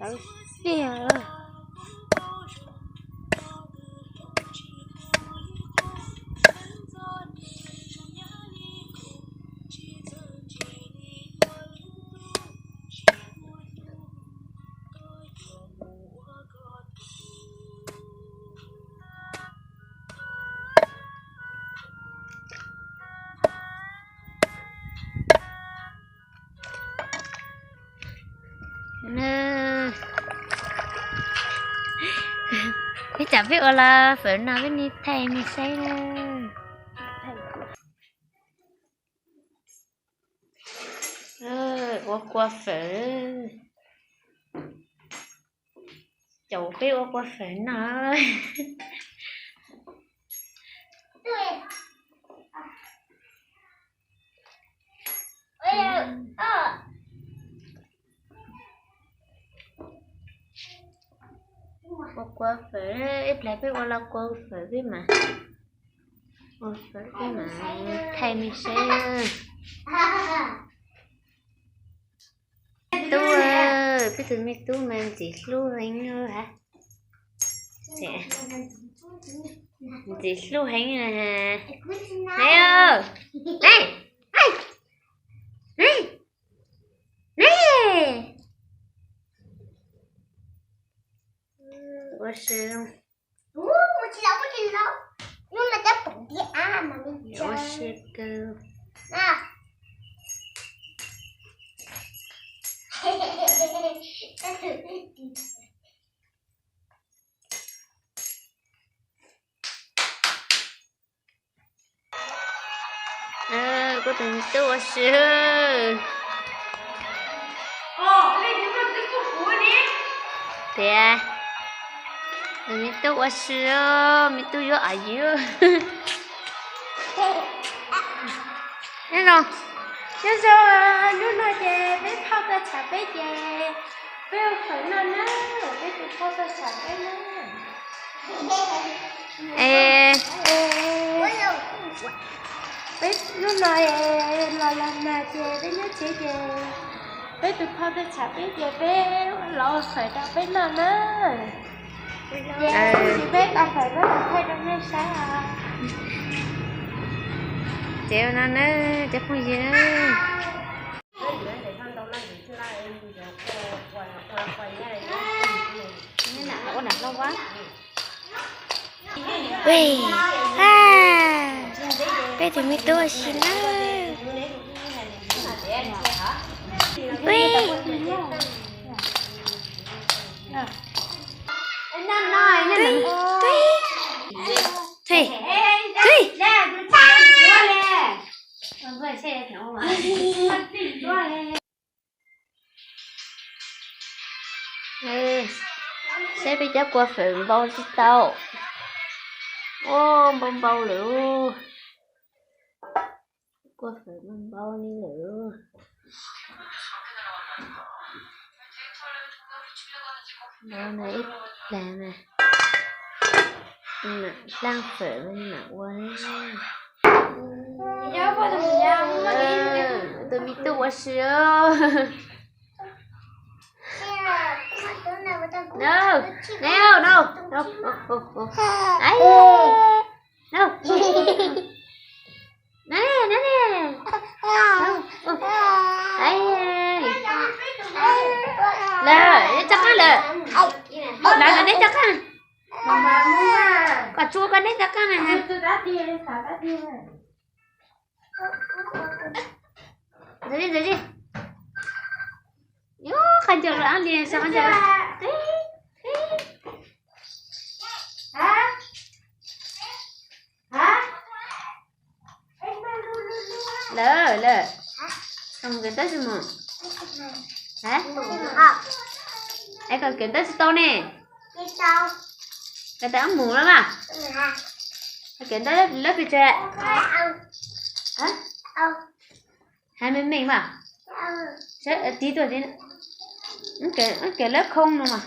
Tawv tiag. Peb tsam peb ua los fawm no peb nim thaij nej saib na. Ua kua fawm. Caum peb ua kua fawm no. Ua kua fawm, ib pliag peb ua los kua fawm peb mas, ua fawm peb mas thaij nej saib. Tub, peb tus me tub mas ntxim hlub heev ha. Ntxim hlub heev. Neb, neb, neb, ua si. Ua si kawg. Kuv tus me tub ua si. Tias, tus me tub ua si, me tub yuav a yus. Nyob zoo, nyob zoo, hnub no ces peb phauj tuaj tsham peb ces peb ua fawm noj na, peb tus phauj tuaj tsham peb na. Es, peb hnub no los los nag ces peb nyob tsev ces peb tus phauj tuaj tsham peb ces peb los ua fawm rau peb noj na. Ces peb tau fawm peb los thaij rau nej saib os. Ces ua no na, cov phooj ywg na. Ua, a, peb tus me tub ua si na. Ua, tub, tub, tub. Saib peb cov kua fawm npau tsis tau. Ua, npau npau lawm. Kua fawm npau npau li lawm. Npau na ib plag na. Mam dlaaj fawm mam ua. Tus me tub ua si. No, no, no, no. Ai, no. Neb, neb, neb. Ai, lawm, neb tso qaab lawm. Lawm, neb tso qaab. Kom tsuav koj neb rov qab na. Ntxeev li, ntxeev li. Yus qab ncaws los li, sau qab ncaws. Lawm, lawm. Kawm ntawv tsis mus. Hais, es kawm ntawv tsis tau ne. Kawm ntawv mus lawm mas. Kawm ntawv lab pes tsawg? Hais meej meej mas. Tiv tuaj, kawm lab khoo no mas.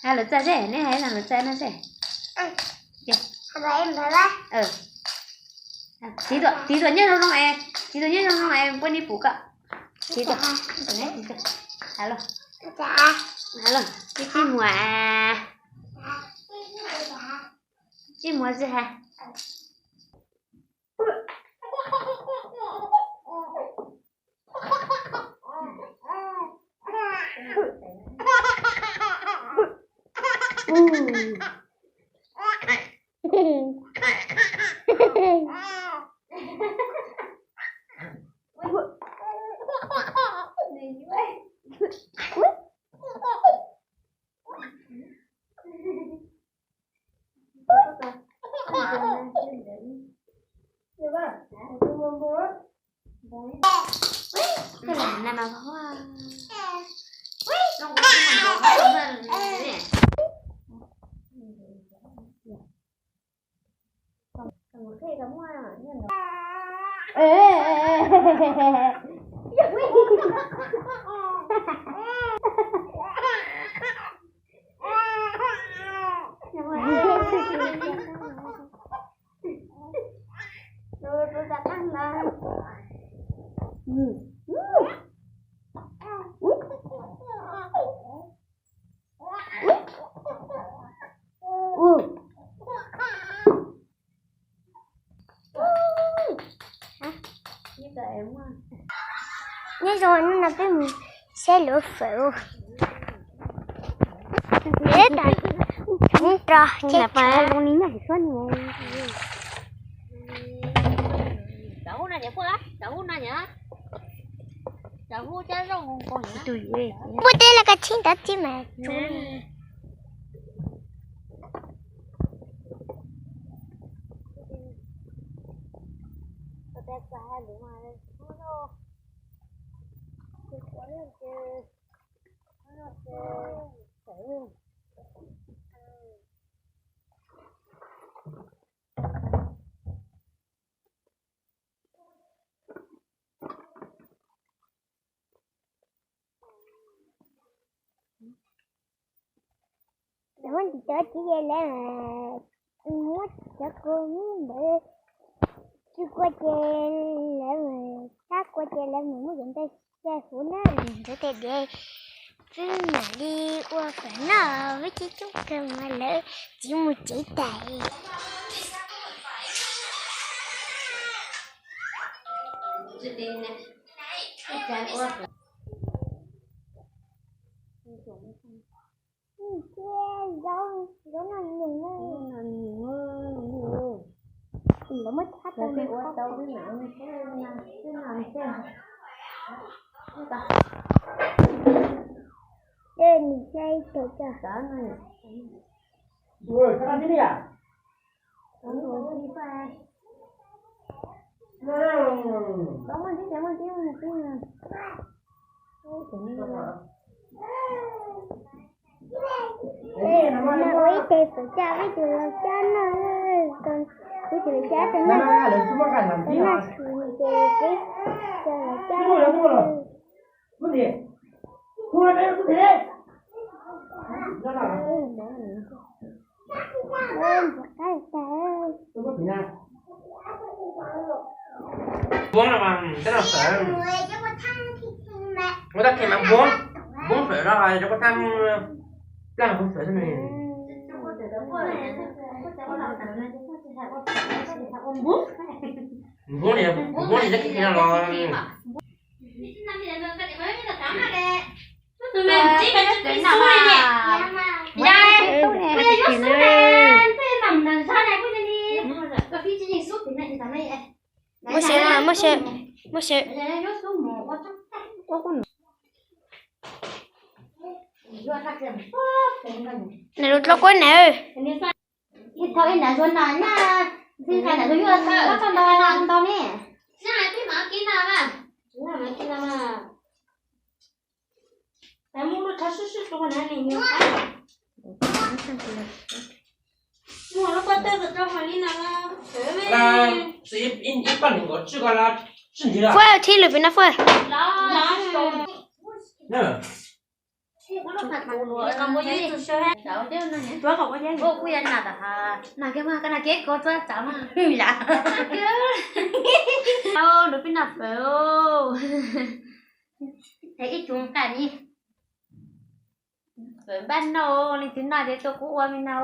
Hais lus txais seb, neb hais lus txais no seb. Tiv tuaj, tiv tuaj nyob zoo no es, tiv tuaj nyob zoo no es puab neb pum koj. Tiv tuaj, tiv tuaj. Hais lus, tiv tiv muas, tiv muas tsis hais. Nyob zoo, hnub no peb mus saib luv fawm. Ro, npuaj teb los koj txhib ntawd txij mas. Lawv muab cov txiv ces lawv muab cov kua muab ntawd tsis kua ces lawv tab kua ces lawv mus muab cov ntawd xyaw huv na. Ntawd tej diav peb mam li ua fawm noj, peb coob coob kawg mas lawv txiv mus tsev tas. Zaub, zaub noj nyoos na. Lawv muab tshab tau ua tau. Nim saib tau cas. Ua ib tes fawm coj peb tus laus cab noj, peb tus laus cab tus noj, tus noj tshis ces peb tus laus cab noj. Npua qab tag. Npua no mas tej no fawm. Ua tab kis mas npua, npua fawm no cov kua thaj plaub hau fawm xwb ne. Npua, npua ni tab kis no los. Muab se, muab se. Nws lub dlov kuab na. Ib thaum ib nram zuag no na, ntxim nqa nram zuag yuav tau ntau ntau ne. Muaj lub pob tawj rau hauv li no. Ib paj nees nkaum tsib ko la, tsib ntxiv la. Fuaj, thib lwm pem no Fuaj. Nag kiag mas koj nag kiag ko txuab tsav mas yam. Nrog peb noj fawm. Ib tug nqa ni fawm npaj noj, leej twg noj ces tuaj kuv ua me no.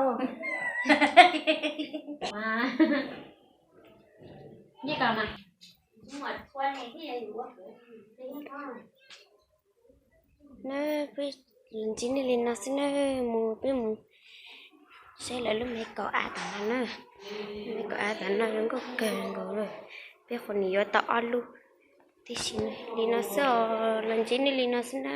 Na, peb los ntxiv nej li no xwb na, mus peb mus saib lawv lub me kaum av tom no na. Lub me kaum av tom no zoo nkauj kawg nkaus li. Peb qhov nim yuav tau ob lub tib si li no xwb os, los ntxiv nej li no xwb na.